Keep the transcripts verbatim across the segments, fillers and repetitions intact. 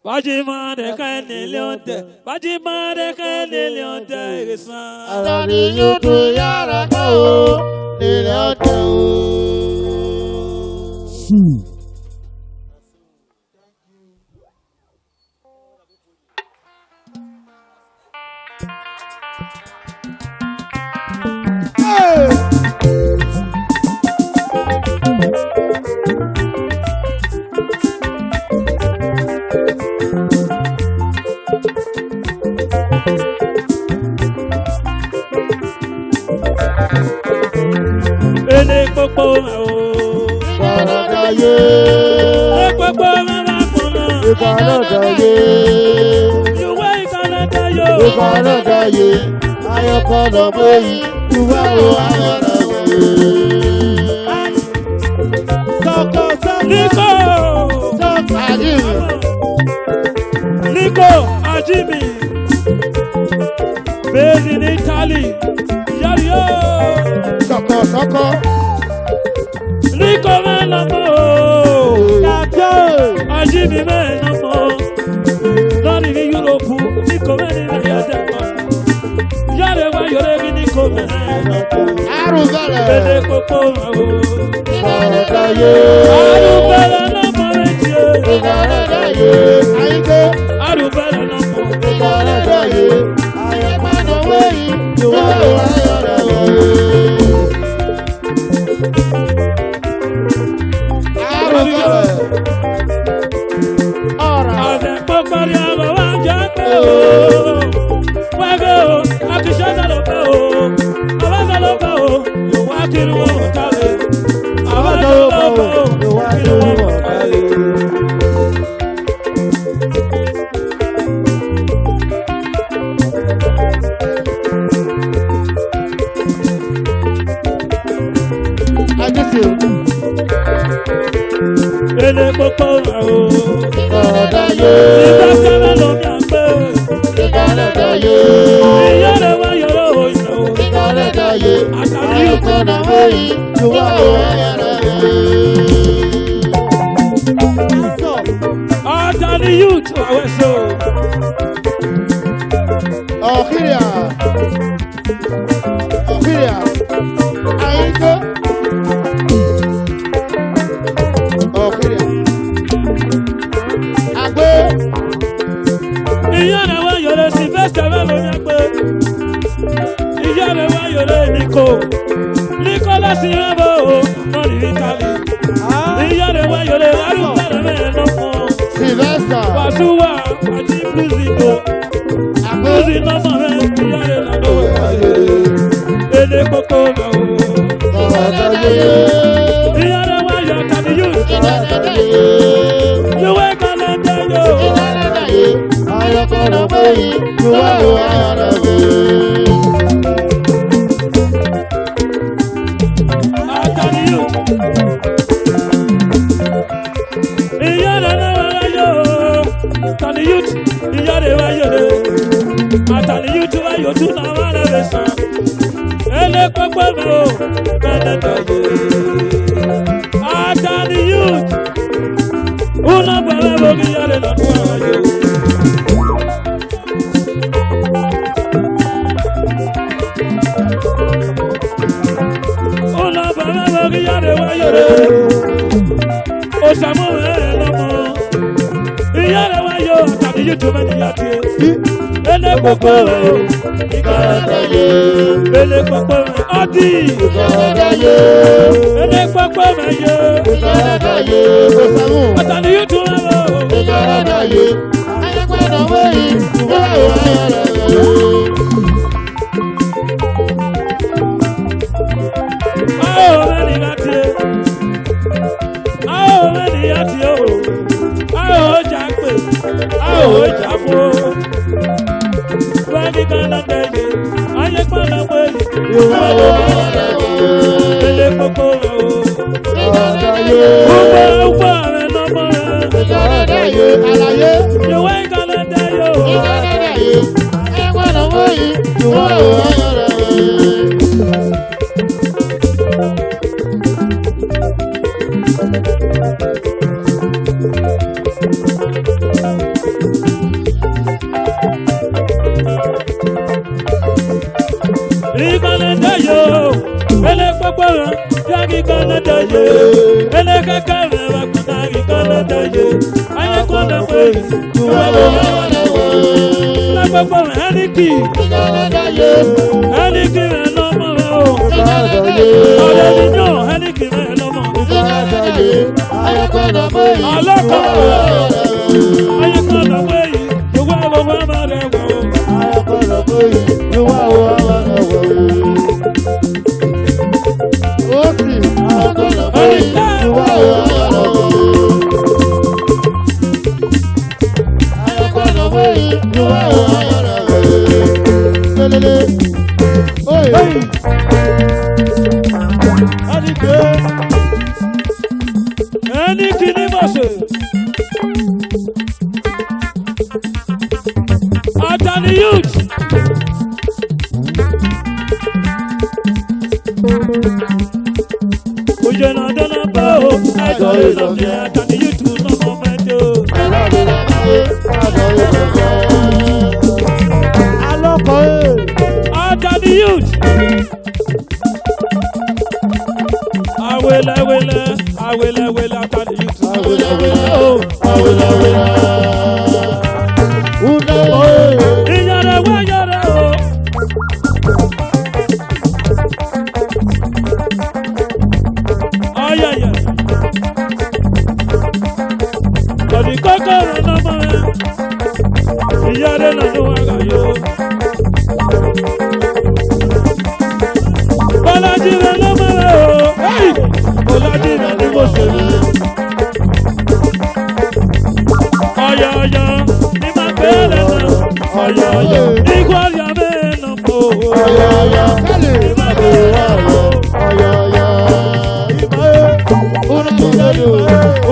Bajima de kene leonte, bajima de kene leonte, esan. Arani yutu yara kao, ni leonte o. Ene kpokpo ma o. Ikanadaye. Ekpokpo ma ma kpona. Ikanadaye. Yuwe ikanadaye. Ikanadaye. Ayọkọ nọ mọ eyi. Yuwe o ayọkọ nọ mọ eyi. Sọkọ, sọkọ. Nico. Sọkọ. Ajimi. Nico Ajimi. Based in Italy. Yario. Sọkọ, sọkọ. Nico mẹ nọ mọ. Ajimi mẹ nọ mọ. Nọ ni vbe Europe. Nico mẹ ni vbe ya dẹ mọ. Yare wa yore bi ni ko me. Arubele. Bele popo ma o. Ikanadaye. Arubele na ma re je. Ikanadaye. Ayike. Arubele na ma. Ikanadaye. Ayekpa no we yi. Yuwe o ayọkọ nọ mọ eyi. Ele popo ma o. Ikanadaye. Iba kẹmẹ lọ mi agbe. Ikanadaye. Iyọrẹ wa yọrọ o yọrọ o. Ikanadaye. Atani youth. Ayọkọ nọ mọ eyi. Yuwa o ayọkọ nọ mọ eyi. Atani youth. Awe so. Ọkhiria. Ọkhiria. Ayike. Ọkhiria. Agbe. Iyọrẹ wa yọrọ Sylvester mẹ lo mi agbe. Iyọrẹ wa yọrọ Nico. Nicolas Yabo. Nọ ni Italy. Iyọrẹ wa yọrọ Arubele mẹ nọ mọ. Sylvester. Wasuwa, Aji Blues Indo. Blues Indo mọ mẹ, iyọrẹ na do. Ele popo ma o. Iyọrẹ wa yọ Atani youth. Yuwe ikanadaye o. Ayọkọ nọ mọ eyi. Yuwa o ayọkọ nọ mọ eyi. Atani youth. Iyọrẹ na wa yo. Atani youth. Iyọrẹ wa yo re. Atani youth wa yo tu na wa re be san. Ele popo ma o. Kanadaye. Atani youth. Una baba bo iyọrẹ na wa yo. Ọna baba wa ghi yare wa yore. Osamu we lomo. Iyare wa yo, Atani youth mẹ ni ya tie. Ele popo we. Ikanadaye. Ele popo we. Odi. Ikanadaye. Ele popo we ye. Ikanadaye. Osamu. Atani youth mẹ lo. Ikanadaye. Ao mẹ ni gha tie, ao mẹ ni gha tie o, ao ja kpe, ao ja fo. Vbani ka na gbe ye, aye kpa na gbe ye, yo ma wo, ele popo o. Ugbo, ugbo, ave no more. Yo, we ka na de yo. Kpọrọ, ya ghi Canada ye. Ele keke mẹ wa kuna ghi Canada ye. Aye kọna kwe, uwa wo. Na kpọkpọ mẹ Heniki. Heniki mẹ nọ mọ mẹ o. Ọ̀rẹ́ mi yọ, Heniki mẹ nọ mọ. Alọkọ. Aye kọna kwe, uwa wo wa ma rẹ wo. Ẹni kìíní mọ̀ ṣe. Atani youth. Oye na dona pa o, I don't love me, Atani youth no more me do. Alọkọ, eh. Atani youth. Awele, awele, awele, awele, Atani youth. Awele, awele, oh, awele, awele. Une, oh, iyare, wa yare, oh. Ayaya. Kọni kọkọrọ na ma. Iyare na no wa ga yo. Bolaji rẹ lọmọ rẹ o. Hey! Bolaji rẹ ni mo ṣe. Ọyọyọ, ni ma pe rẹ na. Ọyọyọ, ni kò rí abẹ na po. Ọyọyọ, ni ma pe rẹ na. Ọyọyọ, ni ma pe rẹ na.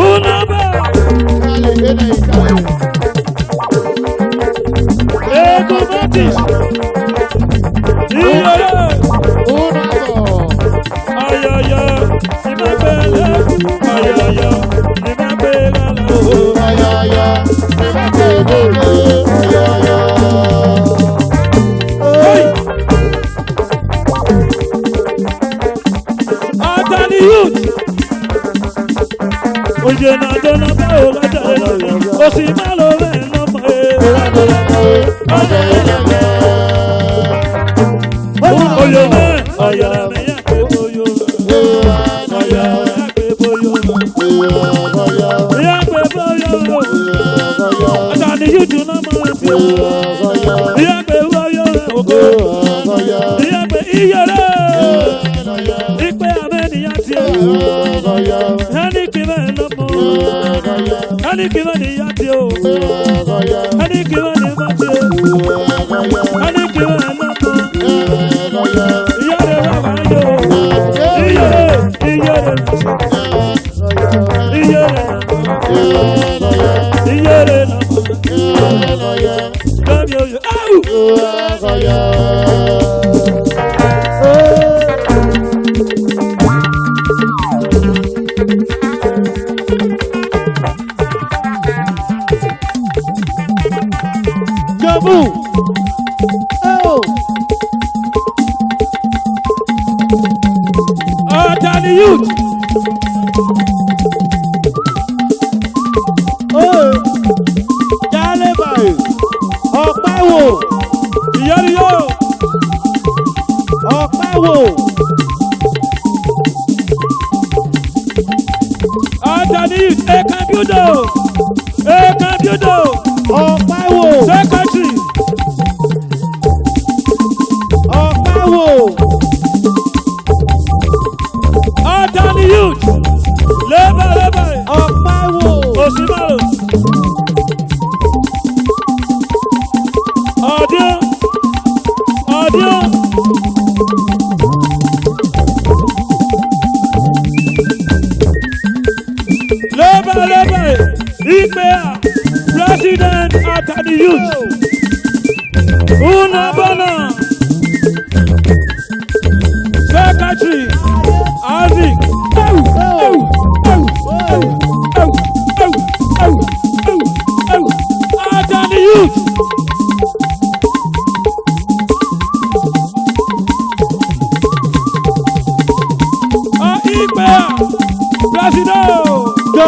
Una ba. Ego Baptist. Iyore. Ayaya, imagbele. Ayaya, imagbele. Ayaya, imagbele. Ayaya. Hey. Atani youth. Oye na dona ba o la jare la. O si ma lo ve no ma e. Oye me, oye me ya ke oyo. Oye ya ke oyo. Ya ke oyo. Atani youth no ma. Ya ke oyo. Ya ke iyere. Ikpe amẹ ni ya tie. Ẹni kí mẹ nọ mọ. Ẹni kí mẹ ni ya tie o. Ẹni kí mẹ ni ma tie. Ẹni kí mẹ nọ mọ. Iyere wa wa yo. Iyere, iyere. Iyere. Iyere. Kami oyo. Au! Jabu. Oh. Atani youth. Oe, jale bae. Ọpẹ wo. Iyori yo. Ọpẹ wo. Atani youth, Ekan Builder. Ekan Builder. Ọpẹ wo. Secretary. Ọpẹ wo. Atani youth. Leba, leba. Ọpẹ wo. Osimaro. Audio. Audio. Leba, leba. Ikpe a. President Atani youth. Una bona. Secretary, Isaac. Au, au, au. Atani youth.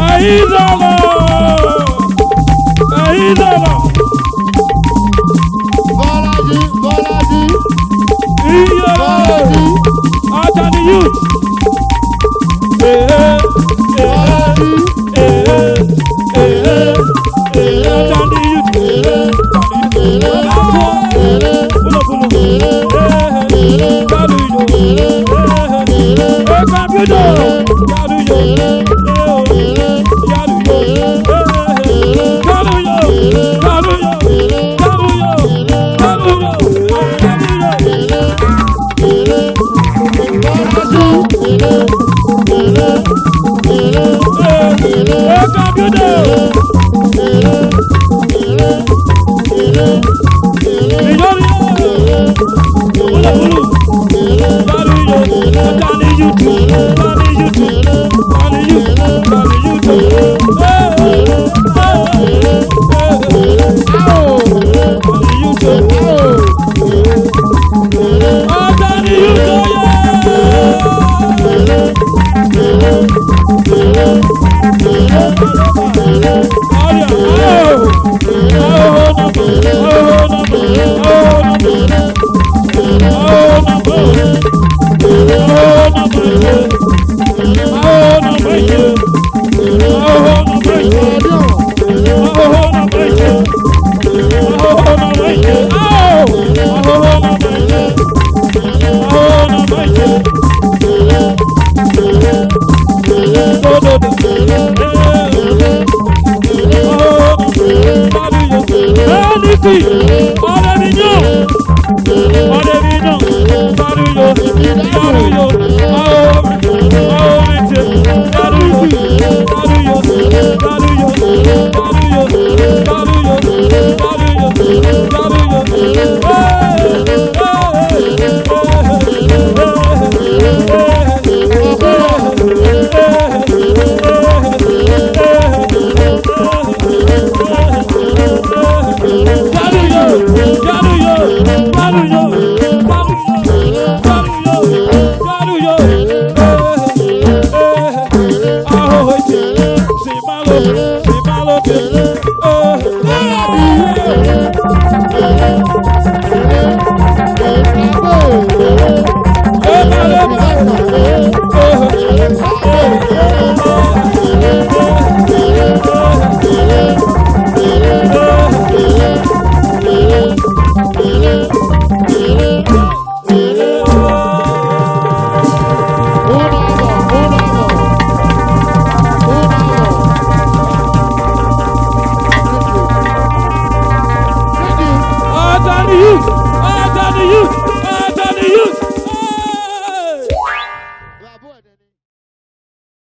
Ayizolo! Ayizolo! Bolaji, Bolaji. Iyo! Bolaji. Atani youth. Eh, eh, eh, eh, eh, eh, eh. Atani youth. Atani youth. Pulo, pulo. Eh, eh, eh. Galu yo. Eh, eh, eh. Eh, galu yo. Galu yo.